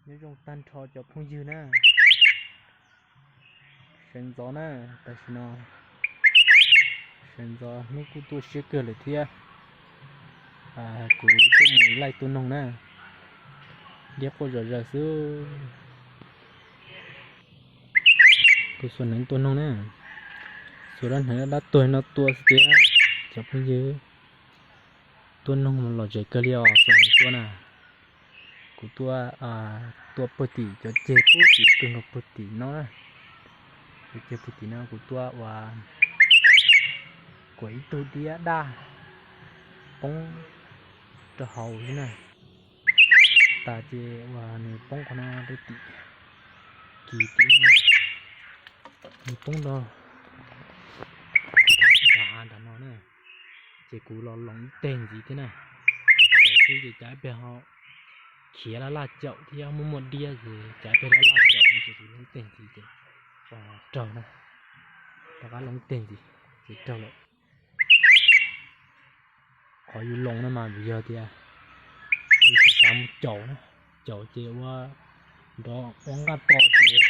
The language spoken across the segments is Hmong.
Nyob zoo tag nrho cov phooj ywg na, sawv ntxov na, tam sim no sawv ntxov hnub kuj tuaj siab kawg lawm thiab. Kuv tuaj mus laij tua noog na, liab quaj zom zaws xwb. Kuv xuas hneev tua noog na, xuas rab hneev dab tuag no tua xwb tiag. Cov phooj ywg, tua noog lom zem kawg li os, xuas hneev tua na. Kuv tuaj tua puag tim cov ceg puag tim kawg nkaus puag tim no na. Cov ceg puag tim no kuv tuaj ua kuam ib tug diab daj poob rau hauv xwb na. Tas ces uas nws poob qhov no rau tim kis tim no, nws poob rau nram hav nram no na. Ces kuv los loos ib teg ntxiv thiab na. Ces xwb ces cas ib pliag ho khiav laj laj caum thiab, muaj muaj diab ces cas ib pliag laj laj caum no ces kuv loos ib teg ntxiv ces raug na. Rov qab loos ib teg ntxiv ces raug lawm. Qhov yus loos no mas vim yog tias yus tsis xav mus caum na, caum ces ua nrov ua nqaj to ces yus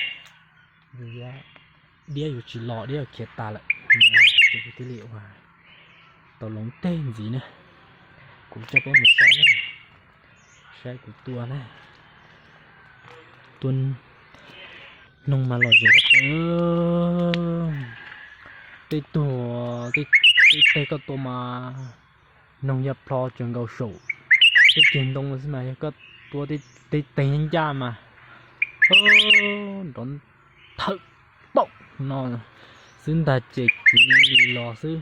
diab yus tsis los, diab khiav tas lawm. Ces kuv thiaj li ua tau loos teg ntxiv na. Kuv coj peb mus saib na, saib kuv tua na. Tua noog mas lom zem, tej tug, tej teg koj tua mas noog ya plho tseem nkaus saum tej ceg ntoo xwb mas yog koj tua tej teg ncaj mas nrov thawm paum no xwb ntag ces kiv li los xwb.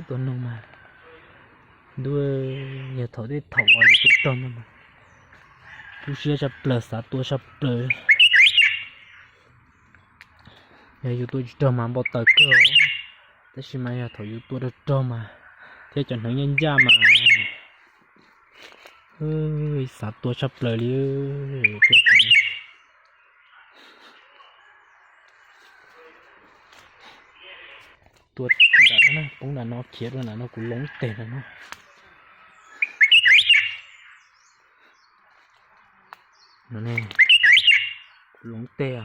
Tua noog mas ntuj, yog thaum tej thaum uas yus tua raug no mas lub siab tshaj plaws, xav tua tshaj plaws. Yog yus tua tsis raug mas npau taws kawg, tab sis mas yog thaum yus tua raug raug mas thiab cov hneev ncaj ncaj mas xav tua tshaj plaws li. Tua nram no, poob nram no khiav rau nram no, kuv loos ib teg nram no. No ne, kuv loos ib teg.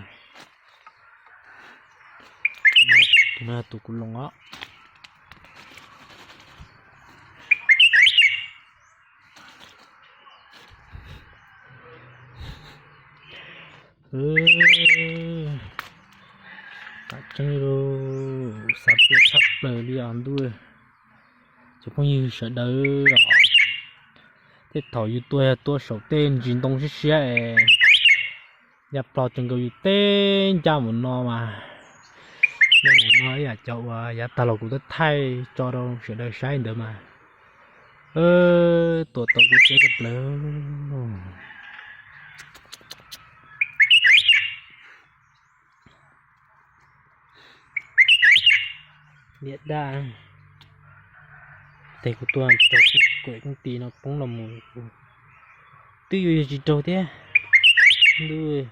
Tus no yog tus kuv loos os. Tam tseeb, xav tua tshaj plaws li os ntuj. Cov phooj ywg sawv daws os, tej thaum yus tua yog tua saum tej ntsis ntoo siab siab es ya plho tseem nkaus yus tej ncaj mus no mas, ncaj mus no ib yam cov uas yav tag los kuv twb thaij tso rau sawv daws saib ntawd mas. Tua tau kuv siab tshaj plaws. Liab daj, tes kuv tua raug kuj kuam kooj ti no poob los mus, twb yuav yog tsis raug thiab. Ntuj,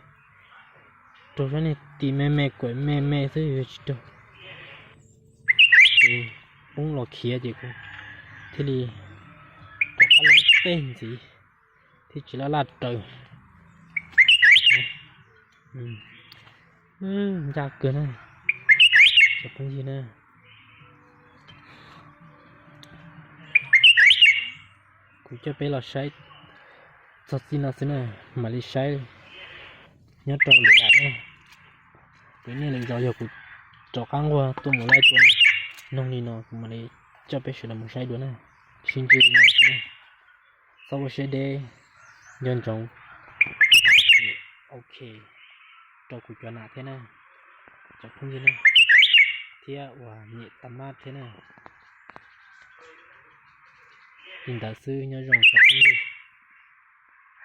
raug sab niag ti me me kuam me me xwb yuav tsis raug. Ces poob los khiav ces kuv thiaj li rov qab loos tej ntxiv thiab tsis laj laj raws. Ncaj kawg na, cov phooj ywg na. Kuv coj peb los saib txog txij no xwb na, mam li saib nyob rau lwm daim na. Peb niaj lwm zaus yog kuv rov qab nquag tuaj mus laij tua noog li no kuv mam li coj peb sawv daws mus saib dua na. Sib ntsib li no xwb na. Txhob ua siab deb, nco ntsoov, ok, rau kuv cov nam thiab na, cov phooj ywg na, thiab uas nyem tau mab thiab na. Li ntawd xwb, nyob zoo cov phooj ywg.